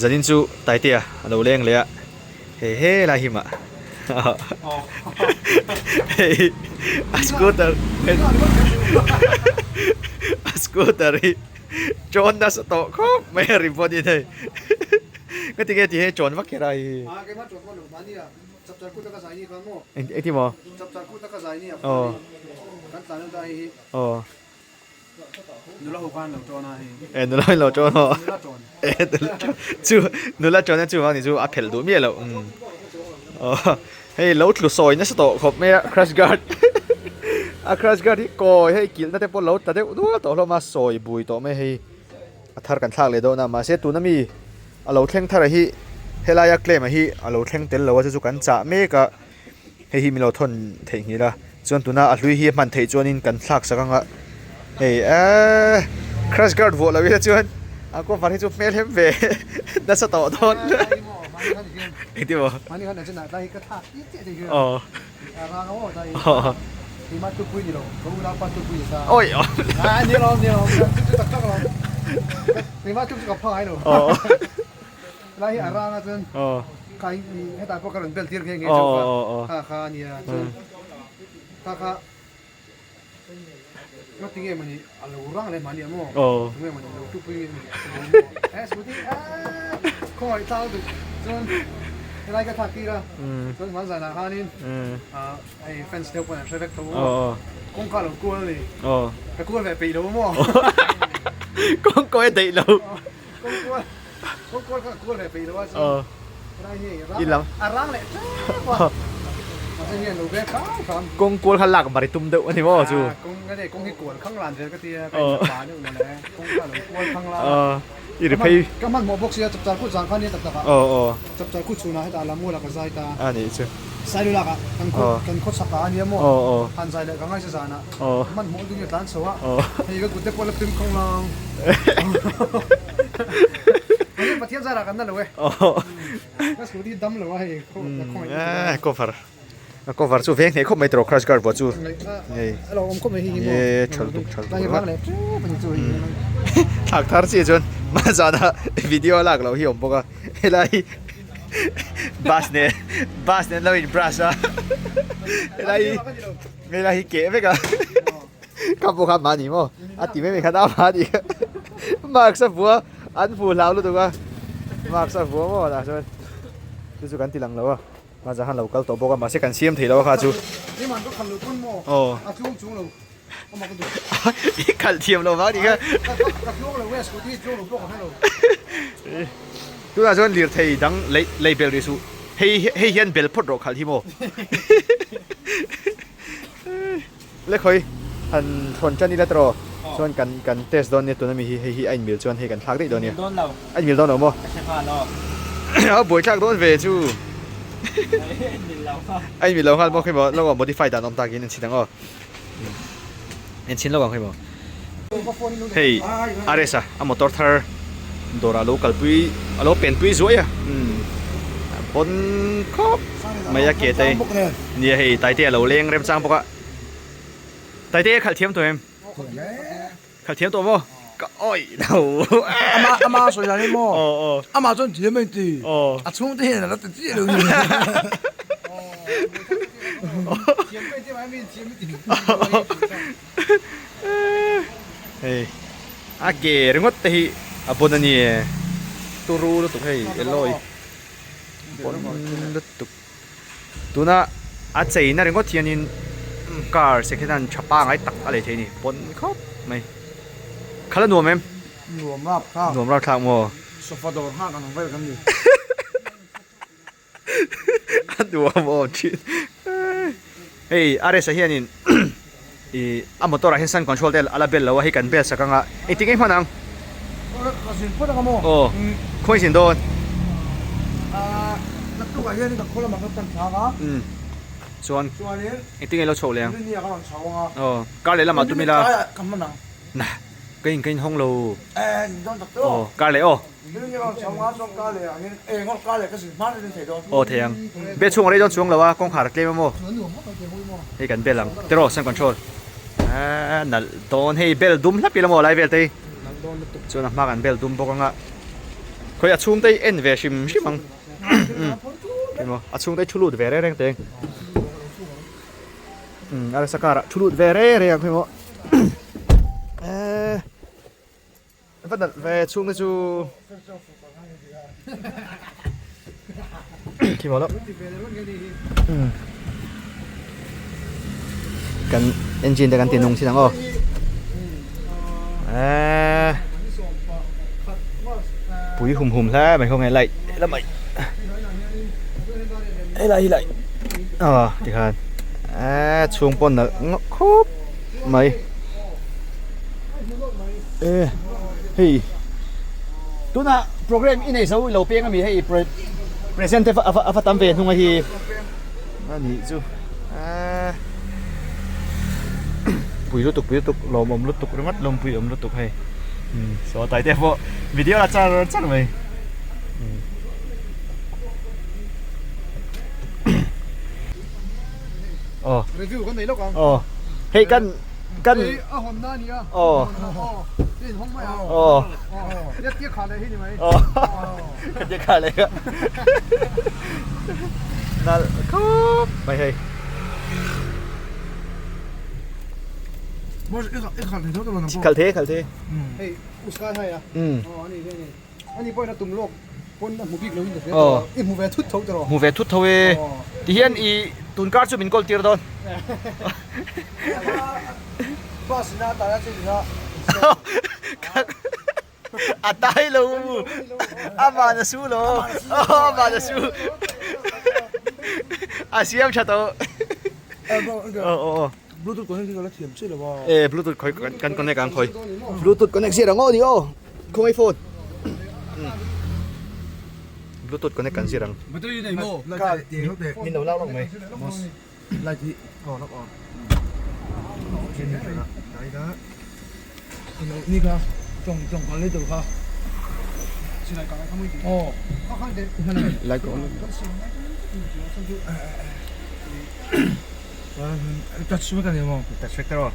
Zanin chu Taitea a lo leng leh a, hei he lai hi mah hei a scooter a scooter hi chawn nasa tawh khawp mai a ribbon in hei ka ti nge ti hei chawn vak kher a hei engti maw aw aw. Nula ho khan lo tawn a hei. E nula ho in lo tawn aw. Nula tawn. E nula tawn. Chu nula tawn a chu vang ni chu a phelh duh miah loh. Aw hei lo tlu sawi nasa tawh khawp mai a crash guard. A crash guard hi kawi hei kilhna te pawh lo tla deuh dual tawh hlawm a sawi bui tawh mai hei. A thar kan thlak leh dawn a mahse tuna mi a lo thleng thar a hi helaia claim a hi a lo thleng tel lo a chu chu kan chah mek a. Hei hi min lo thawn theihnghilh a chuan tuna a hlui hi a hman theih chuanin kan thlak sak ang a hei eee crash guard vuah lo ila chuan a cover hi chu hmel hem ve nasa tawh dawn engtin maw aw awi aw. Lai hi a rang a chuan kha hi hetah pawh ka rawn bel tir nghe nghe chauh a kha kha a nia chuan kha kha nga ti nge mawni a lo rang leh mahni a maw tu nge mawni lo tupui nge mawni he scooty eee khawngaih tlang lutuk chuan helai ka thlak tir a chuan hman zanah khanin hei fans deuh pawn an hre vek tho a kawngka lo kual a ni ka kual ve peih lo a maw kawngkawi a daih lo. Kawng kual kha lak mar i tum deuh a ni maw chu? I ri phei. A nih chu. Cover a cover chu veng hneh khawp mai tawh crash guard vuah chu hei ye thal tuk thal tuk thlak thar chiah chuan hmanzana video a lak loh hi a awm bawk a helai hi bus nen bus nen lo in brush a helai hi helai hi keh vek a ka pawh kha mahni maw a ti mai mai khan a mahni kha mask a vuah a an hmuh hlau lutuk a mask a vuah maw tah chuan chu chu kan ti lang lo a hmanzah khan lo kal tawh bawk a mahse kan siam thei lo a kha chu aw i khalh thiam lo vang ni kha tunah chuan lirthei dang lei lei bel rih suh hei hei hian bel phawt rawh khalh hi maw. Le khawi han thawn tan ila tawh chuan kan kan test dawn nia tuna mi hi hei hi a inmil chuan hei kan thlak daih dawn nia a inmil dawn lo maw a buai thlak dawn ve chu a inmil lo nghal maw khi maw lo modify dan awm takin an chhin ang aw en chhin lo ang khi maw hei RS a a motor thar dawrah lo kalpui a lo penpui zuai a pawn khawp mai a ke te nia hei Taite a lo leng rem chang bawk a Taite a khalh thiam tawh em khalh thiam tawh maw ka awih lo ama ama sawi dan hi maw ama chuan thiam a inti a chhungte hian a la ti chiah lo ni Hei a ke ringawt te hi a bawn a ni e turu lutuk hei alloy bawn lutuk tuna a cheina ringawt hianin car second hand tha pangai tak a lei thei a ni bawn khawp mai khala nuam em nuam rap thlak nuam rap thlak maw sofa dawr nghak ang vel kan ni. A nuam awm thin. Hei RS-a hianin ih a motor ah hian sun control te a la bel lo a hei kan bel sak anga engtin nge hman ang? Ka zin phawt anga maw? Aw khawi zin dawn? Ahh naktuk ah hianin ka khaw lamah ka pan thlak a. Umm chuan engtin nge lo chhoh leh ang? Rini ah ka rawn chho anga. Aw kar leh lamah tum ila. Rini tlaiah ka hman ang. Nah ka in ka in hawng lo. Eh dawn tak tawh. Aw kar leh aw. Aw thei ang. Bel chhung a rei dawn chuang lo a, kawngkhar a tlem a maw? Hei kan bel ang. Tiraw sun control. Aaa nalh dawn hei bel dum hlap ila maw lai vel te hi. Chuan a hma kan bel dum bawk anga. Khawi a chhungte hi en ve hrim hrim ang. Emaw a chhungte hi thu lut ve reng reng teng. Umm a resa car ah thu lut ve reng reng ang emaw. Eee va nalh ve chhungte chu. Khi maw loh. Umm kan engine te kan ti nung chin ang aw. Eee pui hum hum hle mai khawnge light lamah helai hi light aw tikhan eee chhung pawh nalh ngawt khawp mai e hei tunah program i nei zo i lo peng ami hei present te a va tam ve hnung a hi a nih chu eee pui lutuk pui lutuk lawmawm lutuk ringawt lawmpui awm lutuk hei umm saw tai te pawh video la char char mai aw review kan nei lawk ang aw hei kan kan hei a hawn na ania aw in hawng mai ang aw tia tia kha leh hi ni mai aw ka tia kha leh ka nal khawp mai hei khal the khal the hei uskai hai a aw ani ani ani pawhin a tum lawk pawn a hmu bik lo in ka hria i hmu ve thut tho tawh hmu ve thut tho e ti hian i tun kar chu min kawl tir dawn bus ina a tai a chu ina a tai lo a van a su lo a van a su a siam tha tawh aw aw bluetooth connect hi ka la thiam chiah lo a e bluetooth khawi kan connect ang khawi bluetooth connect zir ang aw ni aw khawngaih phone bluetooth connect kan zir ang battery nei maw min lo lak lawk mai light hi aw lak aw ni kha tawng tawng kal leh tur kha aw light on touch vek a ni maw touch vek tawh aw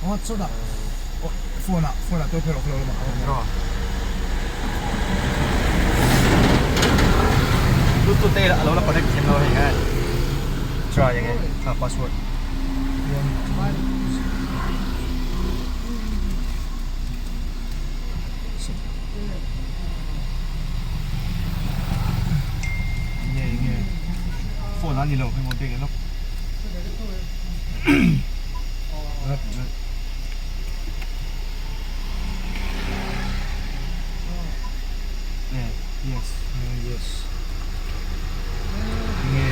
aw chawt ah phone ah phone ah tawp erawh kha lo lamah bluetooth te a lo la connect thiam lo hei hian try enge kha password nge nge phone a ni lo hei maw bag lawk Yes yes nge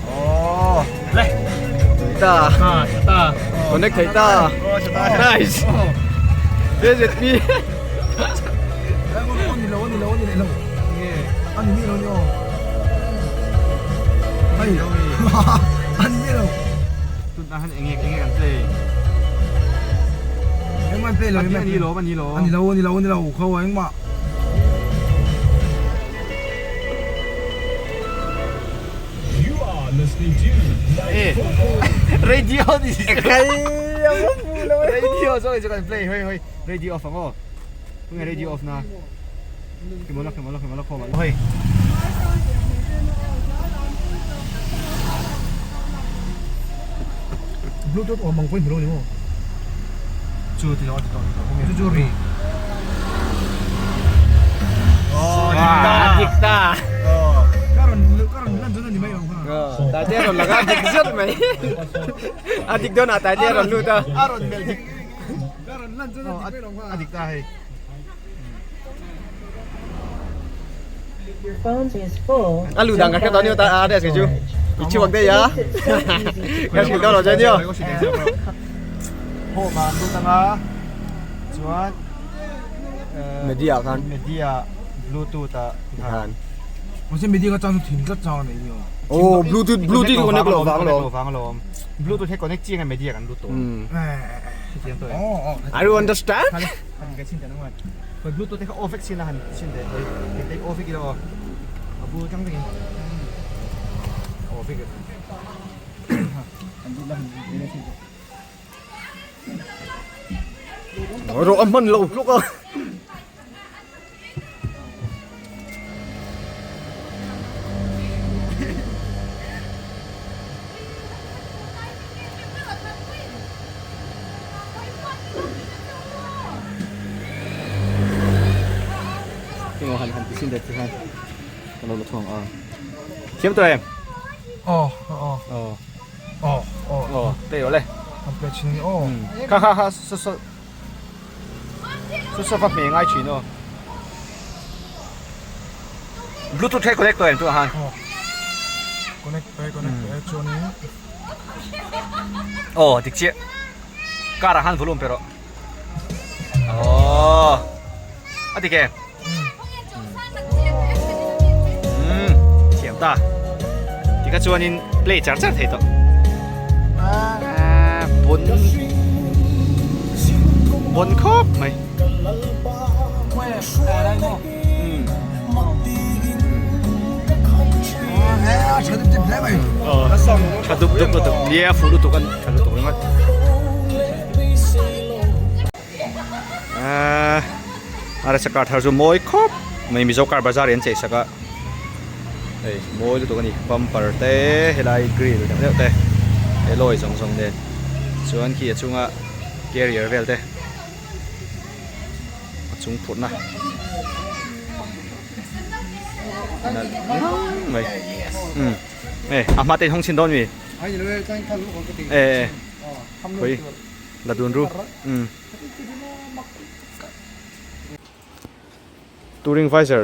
oh le ta ta connect thei ta nice this is me ani lo ani lo ani lo nge ani mi lo ni aw ai ani mi lo tun ah han enge enge kan play engmah play lo ani lo ani lo ani lo ani lo ani lo kho engmah Radio ni radio zo chu kan play hoi hoi radio off ang aw tunge radio off na kimolo kimolo kimolo khawm ang hoi bluetooth awm ang pawhin hmu lo ni maw chu ti lo ti tawh ti tawh chu chu ri oh dik ta dik ta ka rawn ka rawn lan chuan a ni mai ang kha tate a rawn laka dik zet mai a dik dawn ah tate a rawn lut a a rawn melh dik ka rawn lan chuan a dik mai lo kha a dik ta hei A lu dang ka hre tawh aniu ta a rest kei chu i chhuak daih a ka hrilh dawn lo che aniu. Home ah an lut anga chuan media ah khan media bluetooth ah tikhan mahse media ka chang chu thim tlat chang a nei aniu. Oh bluetooth bluetooth connect loh vang alawm vang alawm bluetooth hi connect chiang a media kan lut tawh Are you understand? Han ka chin ta nang Khoi bluetooth te kha off vek chin a han chin te khoi hei te off vek ila aw a bu tang tangin off vek an lut la han lut la chin te. Rawh a hman lo hlawk a. Tingo han han tisin det han ka lo la thawng a thiam tawh em aw aw aw aw aw aw pe ole an pe chin aw kha kha kha so so so so va hme ngai thin aw bluetooth he connect tawh em tu han connect pe connect pe chuanin aw dik chiah car ah khan volume pe rawh aw a dik em umm thiam ta tikha chuanin play char char thei tawh ah bon bon khawp mai tha dup dup lutuk nia fuh lutuk an tha lutuk ringawt ahh aresa car thar chu mawi khawp mai mizo car bazar hi an chei sak a hei mawi lutuk a ni bumper te helai grill deuh deuh te alloy zawng zawng nen chuan khi a chunga carrier vel te. a chung phurhna nalh ngang mai umm e a hma te in hawng chhin dawn mi e e khawi la dun ru umm touring visor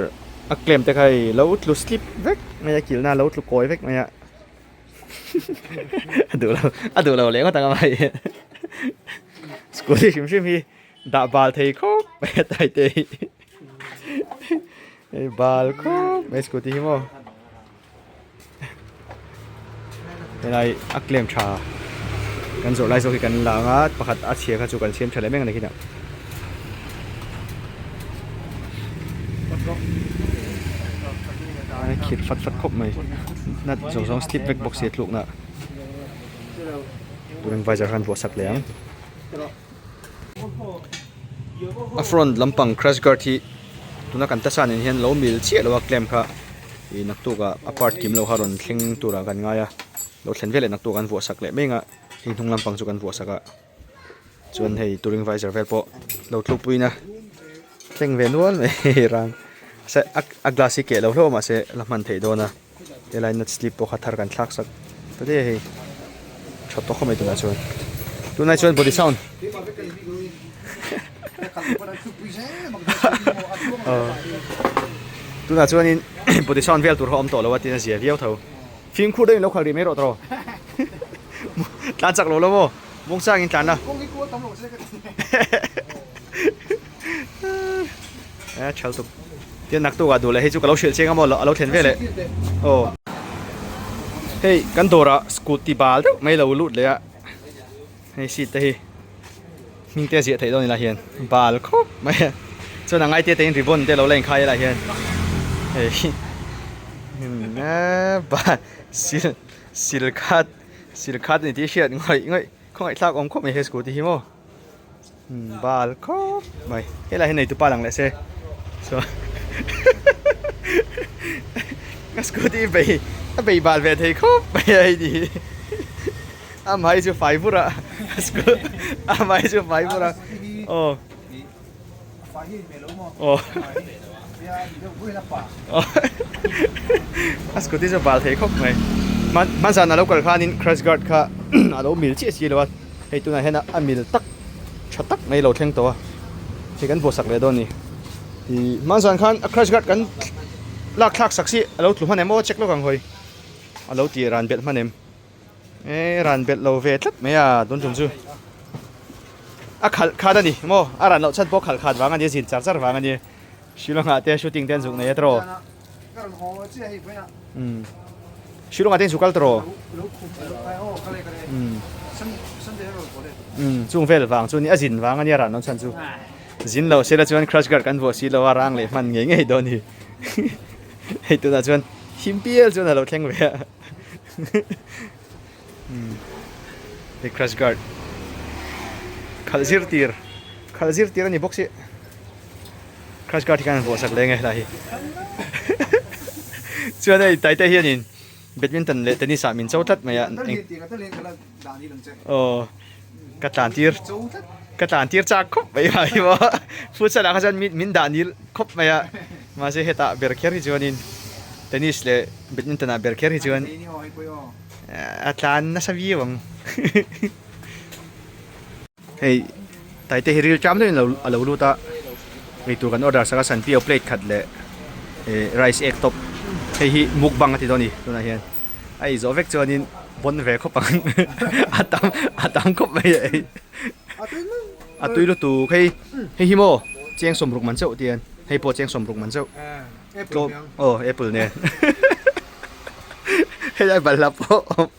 a claim te kha hei lo tlu slip vek mai a kilhna lo tlu kawi vek mai a. A duh lo a duh lo leh ngawt ang a mai scooty hrim hrim hi dah bal thei khawp mai a tai te hi hei bal khawp mai scooty hi maw helai a claim tha kan zawrh lai zawk hi kan la ang a pakhat a chhia kha chu kan siam tha leh mek a ni khi a khirh fat fat khawp mai nut zawng zawng slip vek bawk si a tlukna turin visor khan vuah sak leh ang a front lampang crash guard hi tuna kan tasa nen hian lo mil chiah lo a clamp kha ih naktuk ah a part kim lo kha rawn thleng turah kan ngai a lo thlen veleh naktuk an vuah sak leh mai ang a heng hnung lampang chu kan vuah sak a. Chuan hei touring visor vel pawh lo tlukpui na thleng ve nual mai hei rang se a glass hi keh lo hlauh mahse la hman theih dawn a helai nut slip pawh kha thar kan thlak sak ta daih a hei tha tawk mai tunah chuan tunah chuan body sound tunah chuanin body sound vel tur kha awm tawh lo a tin a zia viau tho fimkhur deuhin lo khalh rih mai rawh tawh tlan chak lo lo maw. Muangchang in tlan a. Eh thal tuk. Tian nak tuk ah duh leh hei chu ka lo hrilh chiang a maw a lo thlen vel eh. Aw. Hei kan dawr ah scooty bal deuh mai lo lut leh a. Hei seat te hi hming te a ziah theih dawn ila hian bal khawp mai a. Chuan a ngai te te in ribbon te lo la inkhai ila hian. Hei bal sil sil khat. Sil khat ani tih hriat ngawih ngawih khawngaih thlak awm khawp mai he scooty hi maw umm bal khawp mai helai hi nei tupa lang leh se chuan ka scooty bei a bei bal ve thei khawp mai a hei ni hi amah hi chu fai vur a amah hi chu fai vur a aw aw a scooty chu bal thei khawp mai hmanzan a lo kal khanin crash guard kha a lo mil chiah si lo a hei tunah hian a mil tak tha tak mai a lo thleng tawh a hei kan buatsak leh dawn a ni ih hmanzan khan a crash guard kan lak thlak sak si a lo tlu hman em aw check lawk ang hawi a lo tih ran belh hman em. E ran belh lo ve tlat mai a tun tum chu a khalh khat a ni maw a ran loh chhan pawh khalh khat vang a ni a zin char char vang a ni Shillong ah te shooting te an zuk nei a tiraw umm Shillong ah te an zuk kal tiraw umm umm chung vel vang chu ni a zin vang a ni a ran loh chhan chu zin loh sela chuan crash guard kan vuah si lo a rang leh hman ngei ngei dawn a ni hei tunah chuan him pial chuan a lo thleng ve a. Hei crash guard khalh zir tir Khalh zir tir a ni bawk si. Crash guard hi khan an vuah sak leng e helai hi. Chuan hei Taite hianin badminton leh tennis ah min cho tlat mai a. Aw ka tlan tir ka tlan tir chak khawp mai a hi maw. Futsal ah kha chuan min dah nil khawp mai a. Mahse hetah ber kher hi chuanin tennis leh badminton ah ber kher hi chuan a tlan nasa viau ang. Hei Taite hi ril ṭam deuhin a lo lut a, eitur kan order sak a sanpiau plate khat leh eh rice egg top hei hi mukbang a ti dawn a ni tunah hian a ei zawh vek chuanin bawn ve khawp ang a tam a tam khawp mai a ei a tui lutuk hei hei hi maw cheng sawmruk man chauh tian hei pawh cheng sawmruk man chauh tlawm aw apple nen helai balhla pawh a awm.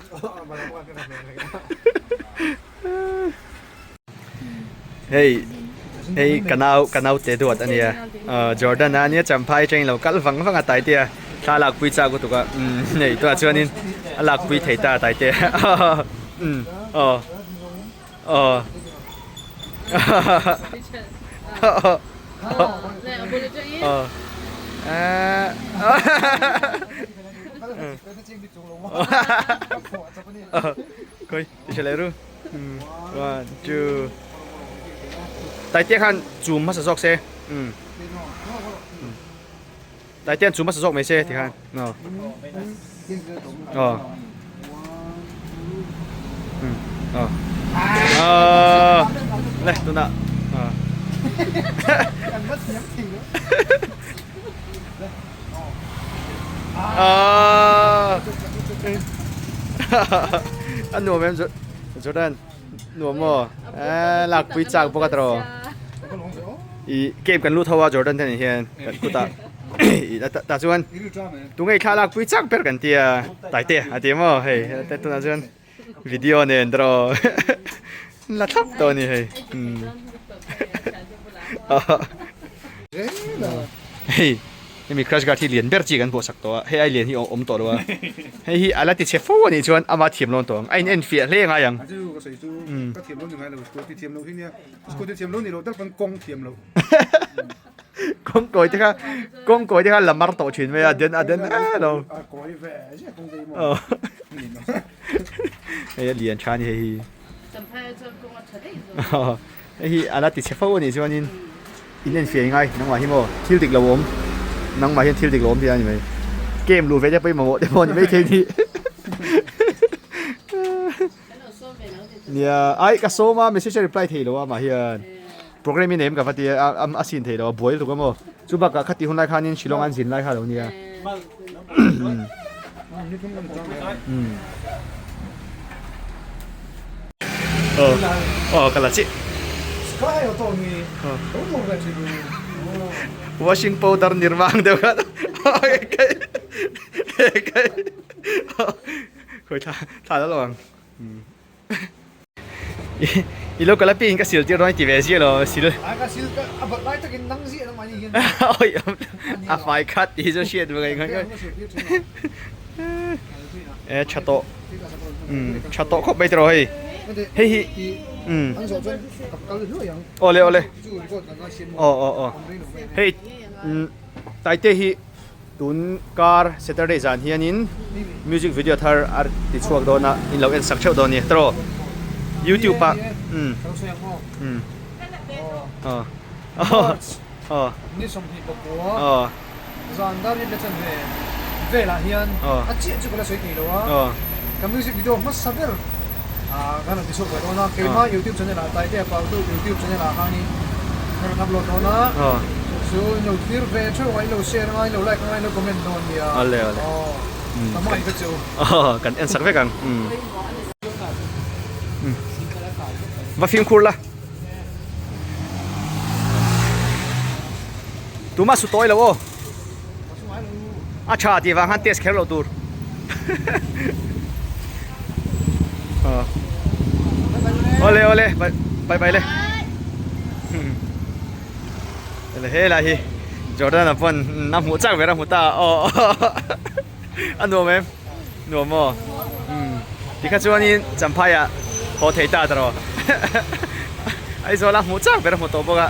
Hei hei ka nau ka nau te duat ania Jordan a ania champhai atangin lo kal vang vang a Taitea thla lakpui chak lutuk a umm hei tunah chuanin a lakpui thei ta Taitea umm aw aw aw Khawi ti hre leh ru one two Taitea khan chum hmasa zawk se umm Taitea an chum hmasa zawk mai se ti khan aw aw umm aw aw le tunah aw A nuam em Jordan nuam maw lakpui chak bawk a tawh i game kan lut ho a Jordan te nen hian kan kutah tah chuan tunge i thla lakpui chak ber kan tia Taite a ti maw hei tunah chuan video nen tawh la thlap tawh a ni hei hei hemi crash guard hi lian ber chi kan buahsak tawh a hei ai lian hi awm tawh lo a hei hi a la ti chhe fo a nih chuan ama thiam lawn tawh ang a in en fiah hle ngai ang kawng kawi te kha kawng kawi te kha la mar tawh thin mai a den a den e lo hei a lian tha a ni hei hi hei hi a la ti chhe fo a nih chuanin in en fiah ngai nangmah hi maw thil dik lo awm nangmah hian thil dik lo awm tih a ni mai game luh ve te pawh i mamawh te pawh a ni maithei a ni nia ai ka sawm a message a reply thei lo a mah hian. Program i nei em ka va ti a, a sin thei lo a buai lutuk a maw. Chu bakah khati hun lai khanin Shillong an zin lai kha lo nia. Aw aw ka la chih. Washing powder nirvang deuh kha. Khawi thla thla la lo ang. I lo kal apiangin ka sil tir dawn i ti ve zia lo sil. A ka sil ka a bat lai takin nang ziah nang mahni hian. Oi a fai khat tih hi chu hriat ve ngai ngai. E tha tawh. Um tha tawh khawp mai tiraw hei. Hei hi um An zawh chuan ka kal hluai ang. Awle awle. Aw aw aw. Hei um Taite hi Tun kar Saturday zan hianin music video thar a ti chhuak dawn a, in lo en sak theuh dawn a ni tawh YouTube ah umm umm aw aw aw aw. Chu in lo thlir ve theuh a, i lo share anga, i lo like anga, i lo comment dawn nia. Awle awle. Aw, ka hmangaih vek che u. Aw, kan en sak vek ang. Umm. Va fimkhur la. Tumah su tawi lo aw. A tha tih vang khan test kher loh tur. Awle awle bye bye le. He lai hi Jordan a pawn a hmuh chak ber a hmu ta aw a nuam em nuam maw tikha chuanin champhai ah haw thei ta tawh a. Aizawl a hmuh chak ber a hmu tawh bawk a.